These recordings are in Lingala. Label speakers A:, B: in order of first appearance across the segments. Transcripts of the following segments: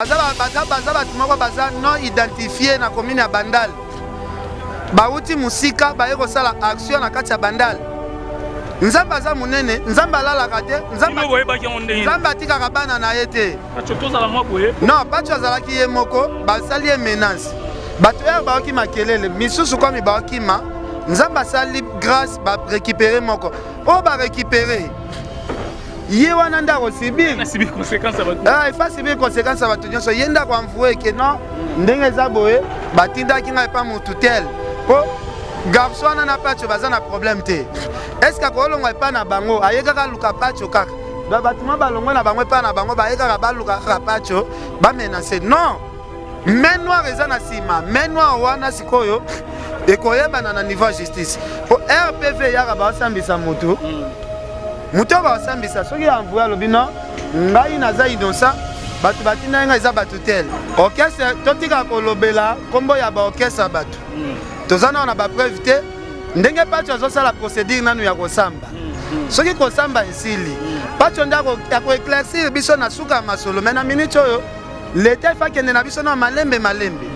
A: Baza baza baza bato moko baza non identifie na commune ya Bandal, bawuti mosika baye kosala action na kati ya Bandal. Nzambe aza monene, Nzambe alalaka te, Nzambe atikaka bana na ye te. Non, Pacho azalaki ye moko, basali ye menace. Bato ere bayoki makelele, misusu komi baokima, Nzambe asali grâce, ba récupérer moko. Oyo ba récupérer ye wana nde akosibir ah, ifa sibir conséquence ya bato nyonso. Ye nde akoenvoue ke non, ndenge eza boye, batindaki ngai epa motu tel mpo garçon wana na Pacho baza na problème te. Est ce que akolongwa epa na bango, aye kaka aluka Pacho kaka? Bato ma balongwe na bango epa na bango, baye kaka baluka kaka Pacho, bamenace. Non, main noire eza na nsima. Main noire wana sikoyo ekoyebana na niveau ya justice, po rpv eyaka, baosambisa motu. Moto oyo baosambisa, soki envoye alobi non, ngai naza innocent, bato batindaki ngai eza bato tel orchestre. Totika kolobela nkombo ya baorchestre ya bato, toza nano na bapreuve te. Ndenge Pacho azosala procédure nanu ya kosamba, soki kosamba esili, Pacho nde akoéclaircir biso na suka ya masolo. Mais na minute oyo, leta efa kende na biso na malembe malembe.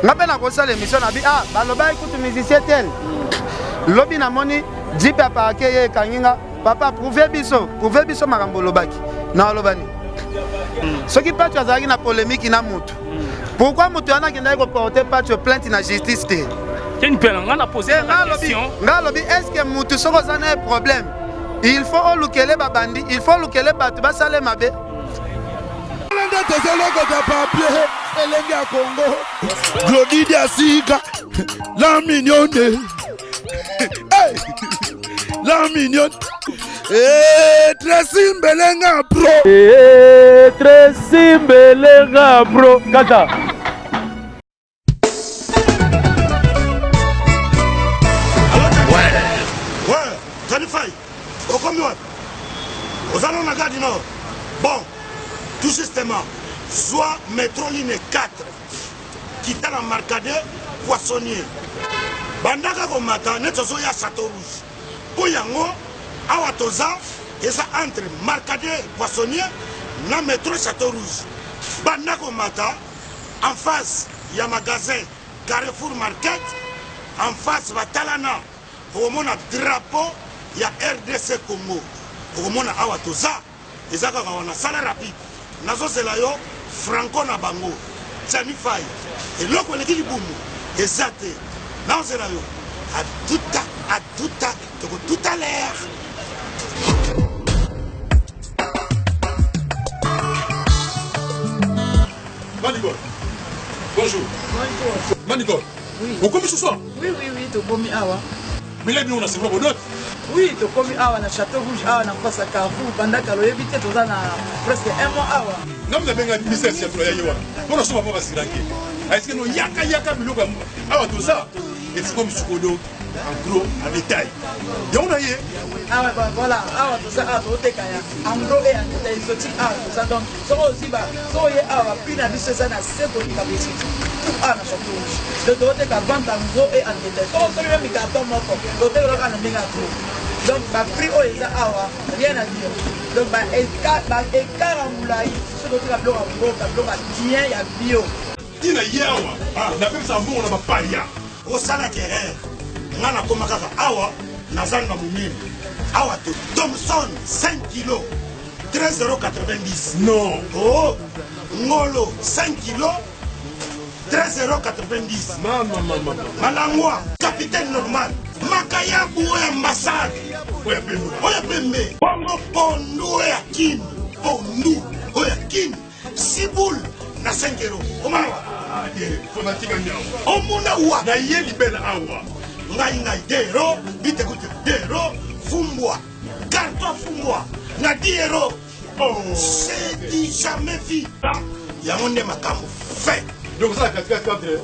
A: Nga mpe nakosala émission na bi ah, balobaki kutu musicien tel. Lobi namoni jeep ya parquet ye ekangi nga. Papa, prouve biso, prouve biso makambo olobaki na oloba nini. Soki Pacho azalaki na polémique na mutu, pourquoi mutu wana akendaki koporte Pacho plainte na justice te? Nga alobi, est ce que mutu soki oza na ye problème, il faut olukele babandi, il faut olukele bato basale mabe?
B: Nde tozolokota papier elenge ya Kongo, Glodi Diasika, la mignonne. Hey! La mignonne. Eh, Tracy Mbelenga pro.
C: Eh, Tracy Mbelenga pro. Kaka.
D: Ouais, Johnny Fay, okomi wapi? Oza nano na Gare du Nord? Bon, tout justement, zwa métro ligne 4, kita na Marcadet Poissonnier, bandaka komata neti ozoya Château Rouge, mpo yango awa toza eza entre Marcadet Poissonnier na métro Château Rouge. Banda komata en face ya magasin Carrefour Market, en face batalana, okomona drapeau ya RDC Congo, okomona awa toza, eza kaka wana. Sala rapide, nazozela yo. Franco na bango, Jani Fai, eloko eleki libumu eza te. Nazozela yo atuta atuta, toko tout à l'heure.
E: Manicole. Bonjour.
F: Bonjour.
E: Manicole.
F: Oui.
E: Okomi ce soir?
F: Oui, tokomi awa.
E: Mais là, on a c'est pas.
F: Oui, tokomi awa na Château Rouge, awa na face ya Carrefour. Banda kala oyebi te, toza na presque un mois awa.
E: Nga nabenga business ya ya ye wana mpona soma mpo basiranke ayesike no yaka yaka biloko ya awa toza efukomi sikoyo en gros, en détail, yango na ye.
F: Awa voilà, awa toza, awa tozoteka ya en gros et en détail exotique. Awa toza, donc soki ozwi ba soki oye awa, prix na biso eza na se koleka boutique tout awa na Château Rouge. Donc tozoteka vente en gros et en détail. Soki osomi meme carton moko, totekela kaka na ndenge ya gros. Donc baprix oyo eza awa, rien à dire. Donc baécart ya molai, soki toteka biloko ya mboka, biloko ya bien, ya bio.
E: Ntina ye awa napekisa mbongo na bapaya.
D: Osalaki erreur, nga nakoma kaka awa nazanga monene awa to Thomson 5 kilo 13,90.
E: Non.
D: Oh, ngolo 5 kilo 13,90.
E: Mama mama.
D: Malangwa capitaine normal, makayabu oyo ambassade.
E: Oyo pembe.
D: Oyo pembe, bongo pondu oyo ya Kini, pondu oyo ya Kini siboule na 5 euro, omona wa.
E: Fanatika nyawo.
D: Omona wa.
E: Na ye libela awa.
D: Ngai ngai dero bitekute dero fumbwa, carton fumbwa na 10 euro.
E: Oh.
D: C'est du jamais vu, yango nde makambo fait.
E: Donc osala katikati entre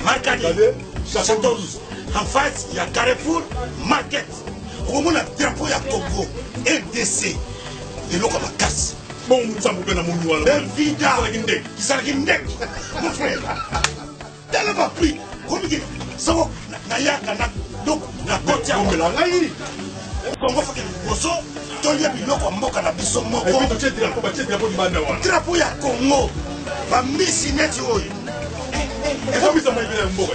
D: Marcadet Château Rouge, en face ya Carrefour Market, okomona drapeau ya Congo RDC, eloko ya makasi.
E: Bongo nzambe mpe namoni wana.
D: Bevida.
E: Ezalaki ndenge.
D: Ezalaki ndenge, mon frère. Tala baprix komiki soko nayaka na donc nakoti awa.
E: Omela ngai.
D: Kongo foke liboso, tolia biloko ya mboka na biso moko.
E: Et puis totie drapeau, batie drapeau libanda wana.
D: Drapeau ya Congo. Bambisi neti oyo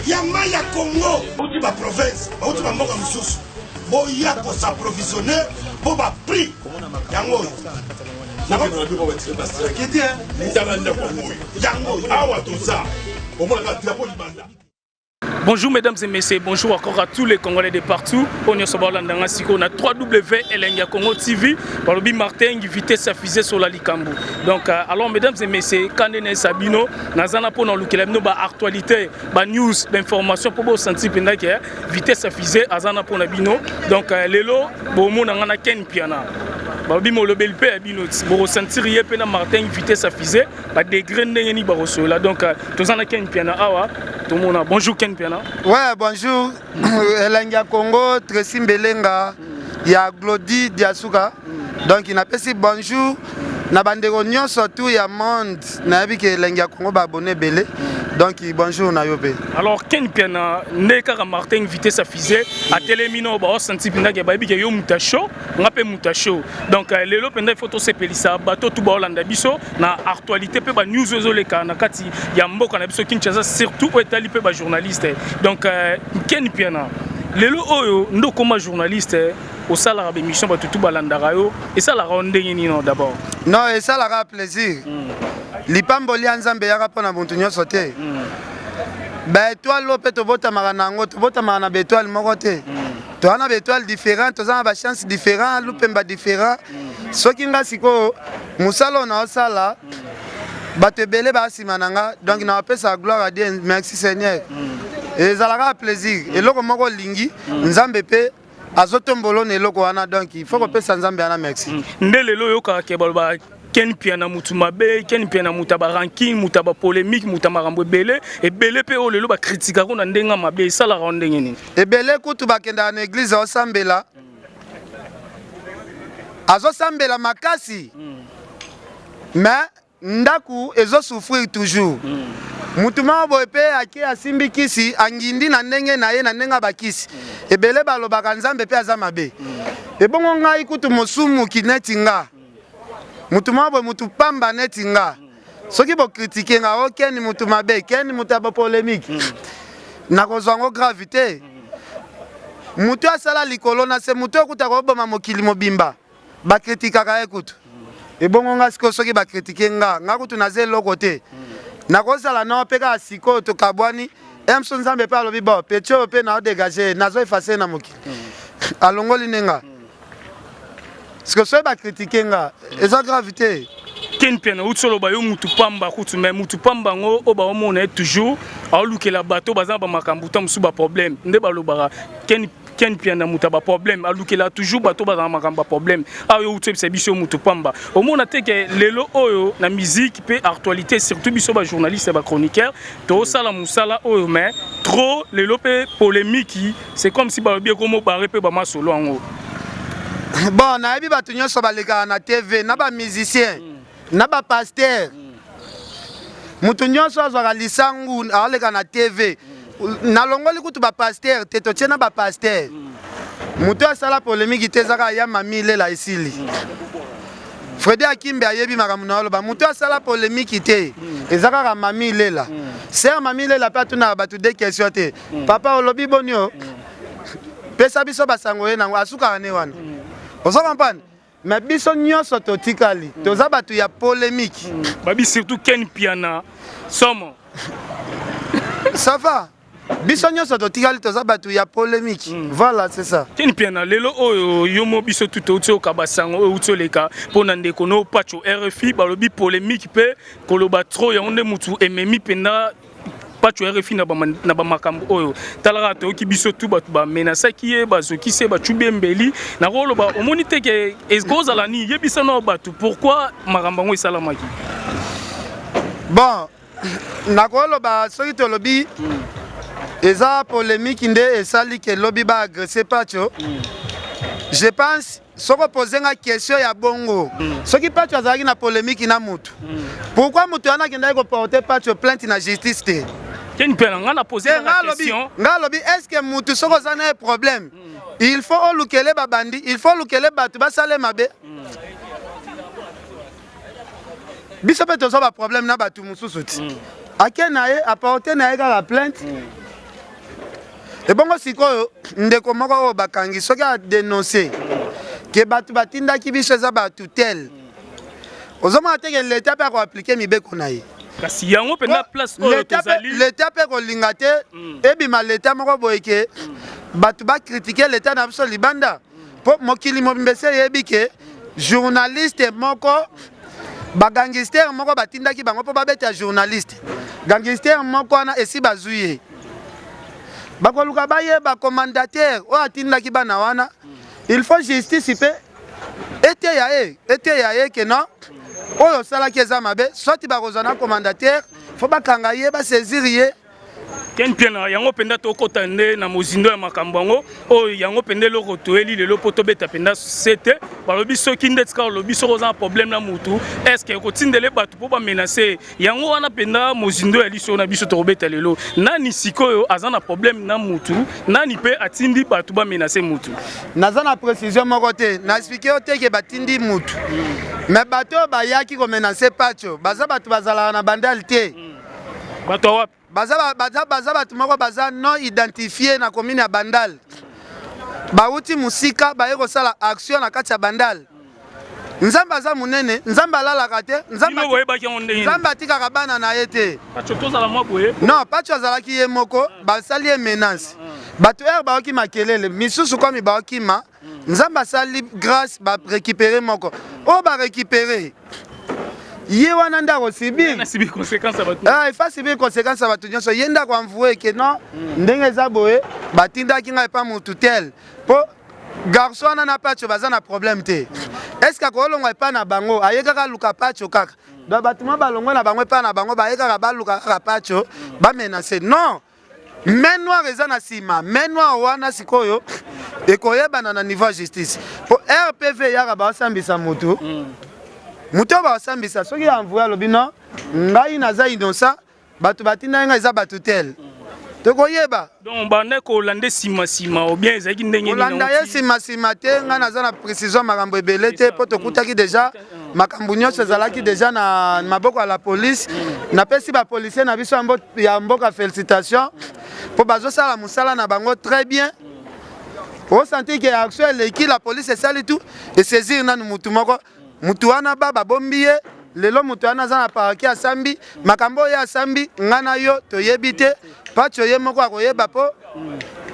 D: ya mai ya Congo, bauti ba province, bauti ba mboka mosusu, boya ko s'approvisionner mpo ba prix yango oyo.
E: Tala ndako yango oyo,
D: yango oyo
E: awa toza omonaka drapeau libanda.
G: Bonjour mesdames et messieurs, bonjour encore à tous les Congolais de partout. On est sur Landanga Siko, on a 3W Elenga Congo TV, balobi Martin vitesse à fusée sur la Likambo. Donc euh, alors mesdames et messieurs, Kandene Sabino, nazana pour nous lukela bino ba actualité, ba news, ba information pour bo sentir penda que vitesse à fusée azana pour na bino. Donc euh, lelo bo mona ngana Ken Piana. Balobi molobeli pe ya bino, bo sentir ye pe na Martin vitesse à fusée. Ba degré ndenge nini bakosolola. Donc euh, toza na Ken Piana awa, tomona. Bonjour Ken Piana.
A: Ouais, bonjour. Elengi ya Congo, Tracy Mbelenga, ya Glody Diasuka. Donc napesi bonjour na bandeko nyonso tout ya monde. Nayebi ke Elengi ya Congo ba abonné ebele. Donc bonjour na yo pe.
G: Alors Ken Piana nde kaka Martin vitesse à fusée atelemi no ba senti pinda ke bayebi ke yo muta show, nga pe muta show. Donc euh, lelo penda il faut tosepelisa bato tout baolanda biso na actualité pe ba news ezoleka na kati ya mboka na biso Kinshasa, surtout oyo etali pe ba journaliste. Donc euh, Ken Piana lelo oyo nde okoma journaliste, osalaka ba émission bato tu balandaka yo, esalaka yo ndenge nini d'abord?
A: Non, esalaka plaisir. Lipamboli ya Nzambe eyaka mpo na moto nyonso te. Ba étoile oyo mpe tobotamaka na yango, tobotamaka na ba étoile moko te. Toza na ba étoile différent, toza na ba chance différent, lupemba différent. Soki nga sikoyo mosala oyo naosala, bato ebele ba nsima na nga, donc napesa gloire à Dieu, merci Seigneur. Ezalaka plaisir, eloko moko olingi, Nzambe mpe azotombola na eloko wana, donc il faut kopesa Nzambe wana merci.
G: Nde lelo oyokaka ke baloba Ken Piana mutu mabe, Ken Piana mutu ba ranking, mutu ba polémique, mutu makambo ebele, ebele pe oyo lelo ba critiquaka na ndenge mabe, esalaka ndenge nini?
A: Ebele kutu bakendaka na église osambela, azosambela makasi, mais ndaku ezosouffrir toujours. Mutu moko boye mpe ake asimbi kisi, angindi na ndenge na ye, na ndenge ya bakisi. Ebele balobaka Nzambe mpe aza mabe. Ebongo ngai kutu mosumuki neti nga, mutu moko boye, mutu pamba neti nga, soki bokritike nga o Ken mutu mabe, Ken mutu ya bapolémique, nakozwa yango grave te. Mutu asala likolo na se, mutu okuta koboma mokili mobimba, bakritikaka ye kutu. Ebongo nga sikoyo soki bakritike nga, nga kutu naza eloko te, nakozala nao mpe kaka sikoyo tokabwani mso Nzambe mpe alobi bo peti oyo mpe nao dégage, nazo efase na mokili, alongoli nde nga. Sikoyo soki bakritike nga eza grave te.
G: Ken Piana outi oloba yo mutu pamba kutu, mais mutu pamba yango oyo baomona ye toujours aolukela bato baza na bamakambo ta mosusu baproblème, nde balobaka Ken Ken Piana mutu ya baproblème, alukela toujours bato baza na makambo ya problème. Awa yo outi oyebisa biso yo mutu pamba, omona te ke lelo oyo na musique mpe actualité, surtout biso bajournaliste ya bachroniqueur tosala mosala oyo, mais trop lelo mpe polémique, c'est comme si balobi ekomo bare mpe bamasolo yango.
A: Bon, nayebi bato nyonso balekaka na TV, na bamusicien, na bapasteur, mutu nyonso azwaka lisangu aleka na TV. Nalongoli kutu bapasteur te, totie na bapasteur. Mutu asala polémique te, ezaka ya mami lela esili. Fredi Akimbe ayebi makambo na oloba, mutu asala polémique te, eza kaka mami lela. Ser mami lela mpe atunaka bato de question te. Papa olobi boni o pesa biso basango ye nango asukaka ne wana. Ozo comprendre? Mais biso nyonso totikali toza bato ya polémique.
G: Babi surtout Ken Piana somo.
A: Ça va, biso nyonso totikali toza bato ya polémique. Voilà, c'est ça.
G: Ken Piana lelo oyo yo mo biso tu touti okaba sango oyo outi oleka mpo na ndeko no Pacho RFI, balobi polémique mpe koloba trop yango nde mutu ememi mpenza Pacho RFI na bamakambo oyo. Talaka toyoki biso tu bato bamenasaki ye, bazokisi ye, bacubi ye mbeli. Nakoloba omoni te ke ekozala nini, yebisa nao bato pourquoi makambo yango esalamaki.
A: Bon, nakoloba soki tolobi eza polémique nde esali ke lobi baagresse Pacho. Je pense soki opose nga question ya bongo, soki Pacho azalaki na polémique na mutu, pourquoi mutu wana akendaki koporte Pacho plainte na justice te?
G: Ken Mpiana, nga na pose
A: Te,
G: nga question.
A: Nga alobi est ce que mutu soki oza na ye problème, il faut olukele babandi, il faut olukele bato basale mabe? Biso mpe tozwa baproblème na bato mosusu ti. Ake na ye aporte na ye kaka plainte. Ebongo sikoyo ndeko moko oyo bakangi soki adenonce ke bato batindaki biso eza bato tel, ozomona te ke leta mpe akoaplike mibeko na ye.
G: Kasi yango mpenza place oyo tozali,
A: leta mpe kolinga te ebima leta moko boye ke bato bakritike leta na biso libanda, mpo mokili mobimba esi eyebi ke journaliste moko, bagangistere moko batindaki bango mpo babeta journaliste. Gangistere moko wana esi bazwi ye, bakoluka bayeba commandataire oyo atindaki bana wana. Il faut justice mpe eteya ye, eteya ye ke non, oyo osalaki eza mabe. Soit bakozwa na commandataire, faut bakanga ye, basaisir ye.
G: Ken Mpiana, yango mpenza tokɔta nde na mozindo ya makambo yango oyo, yango mpenza eloko toyeli lelo mpo tobeta mpenza sete. Balobi soki ndeti kaka olobi soki oza na problème na mutu, est ce que ekotindele bato mpo bamenace? Yango wana mpenza mozindo ya liso na biso tokobeta lelo. Nani sikoyo aza na problème na mutu? Nani mpe atindi bato bamenace mutu?
A: Naza na précision moko te, na explike yo te ke batindi mutu, mais bato oyo bayaki komenace Pacho baza bato bazalaka na Bandal te.
G: Bato wapi?
A: Baza bato moko baza non identifié na commune ya Bandal. Bauti mosika, baye kosala action na kati ya Bandal. Nzambe aza monene, Nzambe alalaka te, Nzambe atikaka bana na ye te. Non, Pacho azalaki ye moko, basali ye menace. Bato ere baoki makelele misusu komi baokima, Nzambe asali grâce, barécupere moko oyo barécupere ye wana nde akosibir, il faut subir conséquence ya bato nyonso. Ye nde akoavouer ke non, ndenge eza boye, batindaki ngai epa motu tel, mpo garçon wana na Pacho baza na problème te. Est ce que akolongwa epa na bango, aye kaka aluka Pacho kaka? Donc bato mwa balongwe na bango epa na bango, baye kaka baluka kaka Pacho, bamenace? Non, main noire eza na nsima. Main noire wana sikoyo ekoyebana na niveau ya justice, po rpv eyaka, baosambisa motu. Motu oyo baosambisa, soki envoye alobi non, ngai naza innocent, bato batindaki ngai eza bato tel, tokoyeba.
G: Donc banda kolanda nsima nsima ou bien ezalaki ndenge?
A: Kolanda ye nsima nsima te. Ngai naza na précision makambo ebele te, mpo tokutaki déjà makambo nyonso ezalaki déjà na maboko ya la police. Napesi bapolicier na biso ya mboka félicitation, mpo bazosala mosala na bango très bien. Osentir ke action eleki, la police esali tout, esaisir nanu mutu moko. Mutu wana ba babombi ye. Lelo moto wana aza na parquet, asambi makambo oyo asambi, ngai na yo toyebi te. Pacho ye moko akoyeba, mpo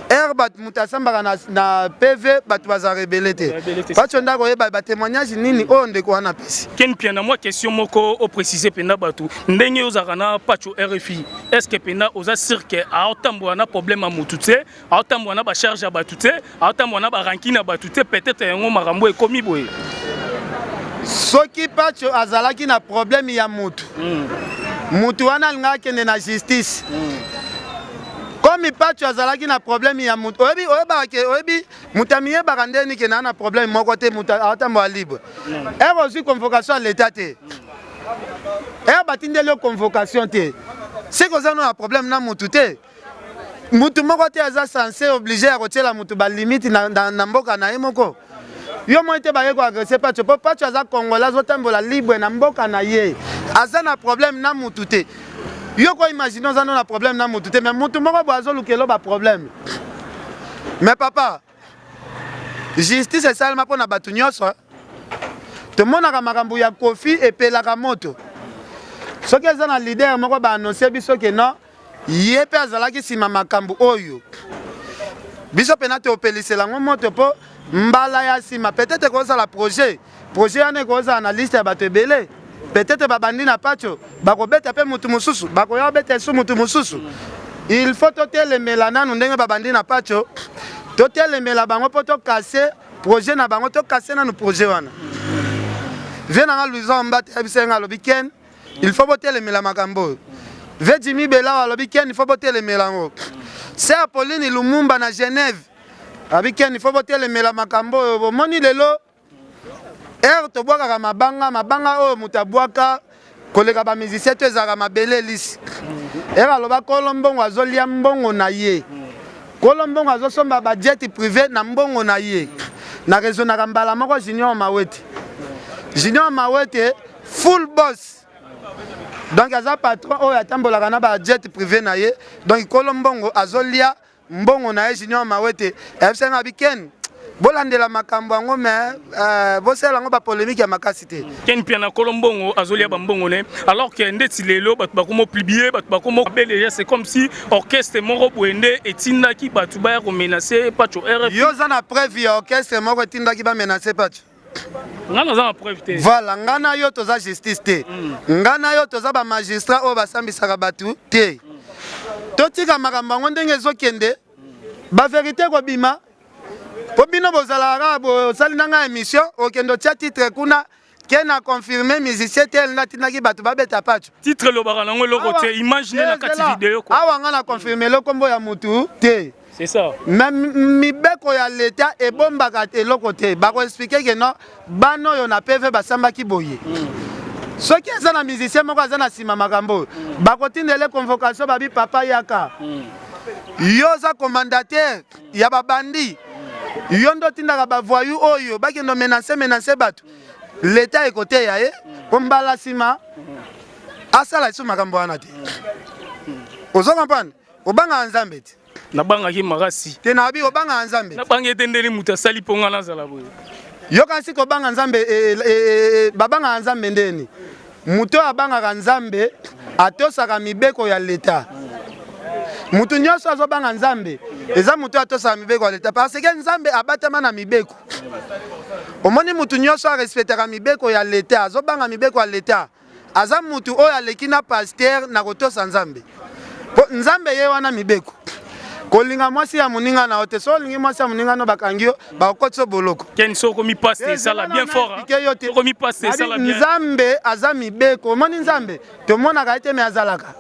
A: ere bato moto asambaka na PV, bato bazalaka ebele te. Pacho nde akoyeba batémoignage nini oyo ndeko wana apesi.
G: Ken Mpiana, mwa question moko, oprécise mpenza bato ndenge ozalaka na Pacho RFI. Est ce que mpenza oza sûr ke aotambola na problème ya motu te, aotambola na bacharge ya bato te, aotambola na barankine ya bato te? Peut-être yango makambo ekomi boye.
A: Soki Pacho azalaki na problème ya mutu, mutu wana alingaka akende na justice. Komi Pacho azalaki na problème ya mutu, oyebi, oyebaka ke oyebi moto amiyebaka ndeni ke naa na problème moko te. Moto aotambola libre, ere ozwi convocation ya leta te, ere batindeli yo convocation te, seke oza no na problème na mutu te. Mutu moko te aza censé obligé ya kotiela mutu balimite na mboka na ye moko. Yo moi te baye koagresse Pacho, mpo Pacho aza Congolais, azotambola libre na mboka na ye, aza na problème na mutu te. Yo ko imagine oza no na problème na mutu te, mais mutu moko boye azolukela baproblème. Mais papa, justice esalema mpo na bato nyonso. Tomonaka makambo ya Kofi epelaka moto. Soki eza na leader moko baannonce biso ke non, ye mpe azalaki nsima makambo oyo, biso mpena topelisela yango moto, mpo mbala ya nsima peut-être ekozala projet wana ekozala na liste ya bato ebele. Peut-être babandi na Pacho, bakobeta mpe motu mosusu, bakoya kobeta esu motu mosusu. Il faut totelemela nanu ndenge babandi na Pacho, totelemela bango mpo tokase projet na bango, tokase nanu projet wana. Vie nanga Louison Mbate ayebisa ye nga, alobi: "Ken, il faut botelemela makambo oyo." Ve Jimi Belawa alobi: "Ken, il faut botelemela yango." Sœur Pauline Lumumba na Genève abi: "Ken, il faut botelemela makambo oyo." Bomoni lelo ere tobwakaka mabanga, mabanga oyo moto abwaka koleka bamusicien to ezalaka mabele elisi. Ere aloba kolo mbongo azolia mbongo na ye, kolo mbongo azosomba bajet privé na mbongo na ye. Na raisonnaka mbala moko Junior Mawete, Junior Mawete full boss. Donc aza patron oyo atambolaka na ba jet privé na ye. Donc kolo mbongo azolia mbongo na ye Junior Mawete. Ayebisa nga bi Ken bolandela makambo yango mais euh, bosala yango ba polémique ya makasi te.
G: Ken Mpiana kolo mbongo azolia ba mbongo ne alors que ndeti lelo bato bakomo publier bato bakomo déjà c'est comme si orchestre moko boye nde etindaki bato baya komenace Pacho RF.
A: Yo oza na preuve ya orchestre moko etindaki ba menacer Pacho?
G: Nga naza na preuve te.
A: Voilà, nga na yo toza justice te. Nga na yo toza ba magistrat oyo basambisaka bato te. Totika makambo yango ndenge ezokende, ba verite ekobima. Po bino bozalaka kaka bosali na nga émission, okende otia titre kuna ke na confirme musicien tel nde atindaki bato babeta Pacho.
G: Titre elobaka nango eloko te, image nde na kati video quoi.
A: Awa nga na confirme eloko kombo ya mutu te.
G: C'est ça.
A: Mais mibeko ya l'État ebombaka eloko te. Bako expliquer que non, bana oyo na PV basambaki boye. Soki eza na musicien moko aza na nsima makambo oyo, bakotindele convocation babi papa yaka. Yo oza commandataire ya babandi. Yo nde otindaka ba voyous oyo bakende menacer menacer bato. L'État ekoteya ye po mbala nsima asala lisusu makambo wana te. Ozo comprendre? Obangaka Nzambe te.
G: Nabangaki makasi.
A: Te nabi obangaka Nzambe.
G: Nabangi ete ndeni moto asali mpo nga nazala boye.
A: Yoka nsi kobanga Nzambe e, e, e, babangaka Nzambe ndeni. Moto oyo abangaka Nzambe atosaka mibeko ya leta. Moto nyonso azobanga Nzambe eza moto oyo atosaka mibeko ya leta parce que Nzambe abatama na mibeko. Omoni moto nyonso arespectaka mibeko ya leta, azobanga mibeko ya leta. Aza mutu oyo aleki na pasteur na kotosa Nzambe. Po Nzambe ye wana mibeko. Kolinga mwasi ya moninga na yo te. Soki olingi mwasi ya moninga no bakangi yo, bakokotisa yo boloko.
G: Ken soki okomi pasteur esala bien fort.
A: Expliquer yo te.
G: Soki okomi pasteur esala bien.
A: Nzambe aza mibeko. Omoni Nzambe tomonaka ye te mais azalaka.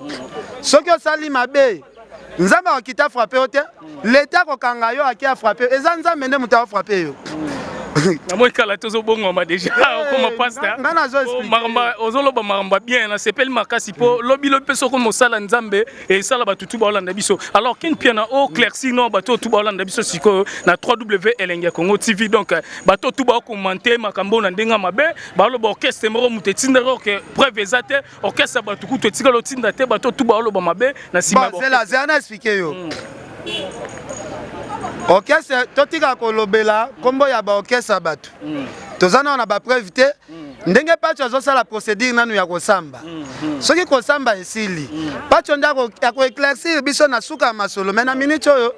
A: Soki osali mabe Nzambe akokita frappe yo te. L'etat akokanga yo ake afrappe yo. Eza Nzambe nde moto afrappe yo.
G: Namoni kala te ozobongwama deja okoma pasteur.
A: Nga nazo expliquer.
G: Makambo ozoloba makambo ya bien nasepeli makasi mpo lobi lobi mpe soki mosala Nzambe esala bato tu baolanda biso. Alors Ken Mpiana o clairci non bato tu baolanda biso sikoyo na 3W Elengi ya Congo TV donc bato tu baokommente makambo na ndenge mabe baloba orchestre moko moto etindaka ke preuve eza te orchestre ya bato kutu etikala otinda te bato tu baoloba mabe na nsima
A: bon zela zela na expliquer yo orchestre totika kolobela nkombo ya baorchestre ya bato toza nano na bapreuve te ndenge Pacho azosala procédure nanu ya kosamba soki kosamba esili Pacho nde akoéclaircir biso na suka ya masolo mais na minute oyo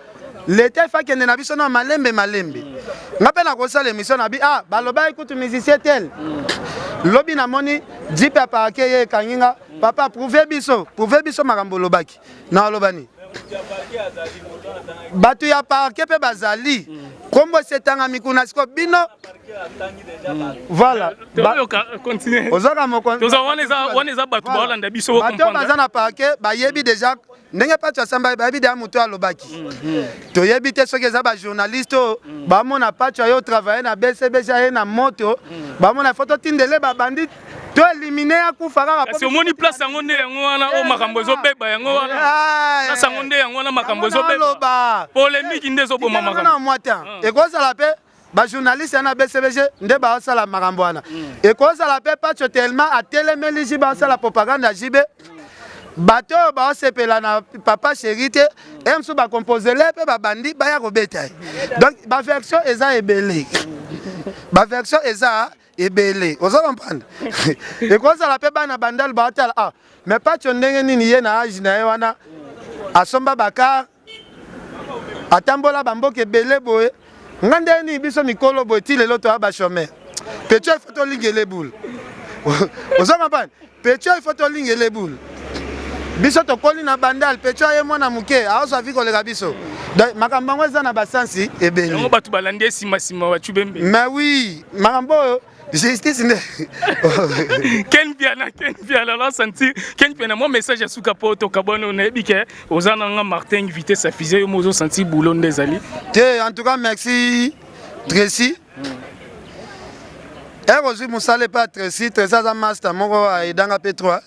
A: leta efa kende na biso na malembe malembe nga mpe nakosala émission na bi ah balobaki kutu musicien tel lobi namoni jipe ya parke ye ekangi nga papa prouve biso prouve biso makambo olobaki na oloba nini bato ya parke mpe bazali nkombo esi etangami kuna siko bino voilà ozwaka
G: mokonzi eza bato baolanda biso
A: bato baza na parke bayebi déjà ndenge Pacho asamba bayebi deya moto alobaki toyebi te soki eza bajournaliste oyo bamona Pacho aye otravaille na BCBG aye na moto bamona fo totindele babandi to élimine akufa kaka
G: kasi omoni place yango nde yango wana oyo makambo ezobeba yango wana place yango nde yango wana makambo ezobeba polémique nde ezoboma
A: makambo mwa temps ekozala mpe bajournaliste ya na BCBG nde baosala makambo wana ekozala mpe Pacho tellement atelemeli JB asala propagande ya JB bato oyo baosepela na papa chéri te e mosusu bakomposele mpe babandi baya kobeta ye donc baversion eza ebele baversion eza ebele ozo comprendre ekozala mpe bana bandal baotala ah mais Pacho ndenge nini ye na age na ye wana asomba bakar atambola bamboka ebele boye nga ndenge nini biso mikolo boye ti lelo toya bachômeur pecho ifo tolingela ebule ozo comprendre pecho ifo tolingela ebule biso tokoli na bandal pecho aye mwana moke aozwa vi koleka biso donc makambo yango eza na basansi ebele
G: yango bato balandi nsima nsima bacubembe
A: mais oui makambo oyo justice nde
G: Ken Mpiana Ken Mpiana na sentir Ken Mpiana mwa message ya suka po tokabwana onayebi ke oza na nga Martin vitesse ya fusée yo mo ozo sentir boulot nde ezali
A: te en tout cas merci Tracy ere ozwi mosala epa Tracy Tracy aza master moko aedanga mpe 3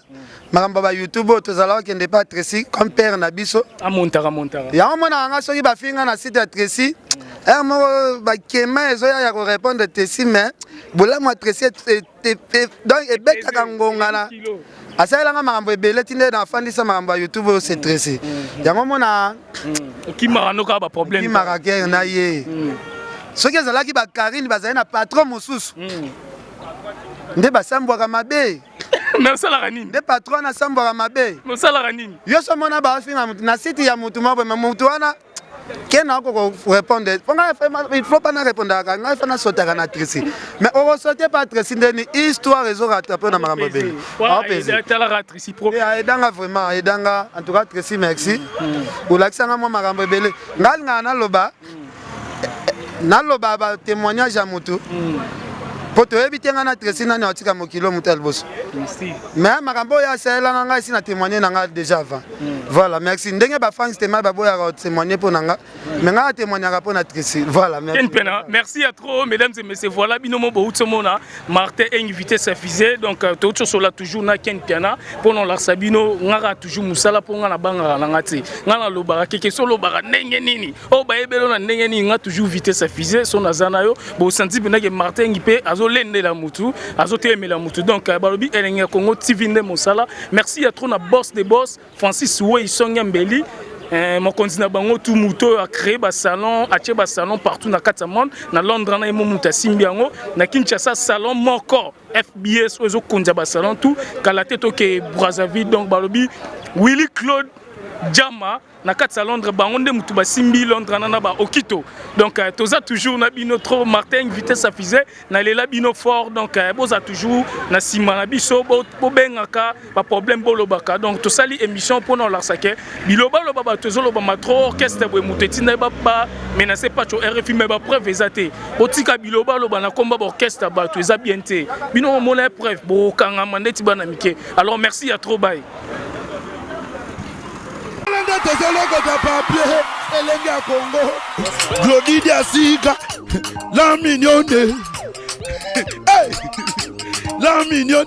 A: makambo ya bayoutube oyo tozala okende epa Tracy comme père na biso
G: amontaka montaka
A: yango monaka nga soki bafinga na site ya Tracy ere moko bakema ezoya ya korépondre Tracy mais bolamu ya Tracy donc ebetaka ngonga na Asalelanga makambo ebele ti nde nafandisa makambo ya YouTube oyo c'est tressé. Yango mona
G: Okimaka no kaka baproblème.
A: Okimaka guerre na ye. Soki ezalaki ba Karine bazali na patron mosusu nde basambwaka mabe.
G: Mais osalaka nini?
A: Nde patron wana asambwaka mabe.
G: Mais osalaka nini?
A: Yo so omona bafinga motu na site ya motu moko boye, mais motu wana ke na oko répondre po ngai il faut pas na répondaka ngai fa nasotaka na Tracy, mais okosote pa Tracy ndeni histoire ezo rattraper na makambo ebele.
G: Talaka Tracy pro.
A: Aidanga vraiment, aidanga en tout cas. Tracy, merci, olakisanga mwa makambo ebele. Ngai alingaka naloba naloba batémoignage ya motu mpo toyebi te ngai na Tracy nani atika mokili oyo moto ya liboso, mais makambo oyo asalelanga ngai esi na témoigne na ngai déjà avant. Voilà, merci. Ndenge bafans tema baboyaka kotémoigne mpo na nga, mais ngai atémoignaka mpo na Tracy. Voilà, merci.
G: Ken Pena, merci à trop, mesdames et messieurs. Voilà, bino mo bouti mona Martin invité sa fusée. Donc, tout sola toujours na Ken Piana pour non la sabino ngara toujours musala pour ngana banga na ngati. Ngana lobara keke solo bara ndenge nini. Oh ba ebelo na ndenge nini nga toujours vitesse à fusée son azana yo. Bo senti pena ke Martin ngipe azo lende la mutu, azo telemela mutu. Donc, balobi Elengi Congo TV nde musala. Merci à trop na boss des boss Francis Wei Songa Mbeli. Mokonzi na bango tu, moto oyo acréé basalon, atie basalon partout na kati ya monde. Na Londres na ye mo moto asimbi yango, na Kinshasa salon moko FBS oyo ezokonza basalon tout. Kala te toke Brazzaville. Donc balobi Willy Claude Jama na kati ya Londres, bango nde motu basimbi Londres wana na baokito. Donc toza toujours na bino trop. Martin vitesse à fusée, nalela bino fort. Donc boza toujours na nsima na biso, bobengaka baproblème, bolobaka. Donc tosali émission mpona olakisa ke bilobaloba bato ezolobama trop, orchestre boye moto etinda bamenace Pacho RFI, mais bapreuve eza te. Botika bilobaloba na komba baorchestre, bato eza bien te. Bino omona preuve, bokangama ndeti bana mike. Alors merci ya trop, bye.
B: Nde tozolokota papier elenge ya Congo Glodidi asika la mignonne, hey! La mignonne.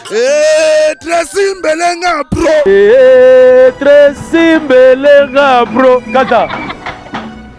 B: Hey, Tracy Mbelenga pro.
C: Hey, Tracy Mbelenga pro kata.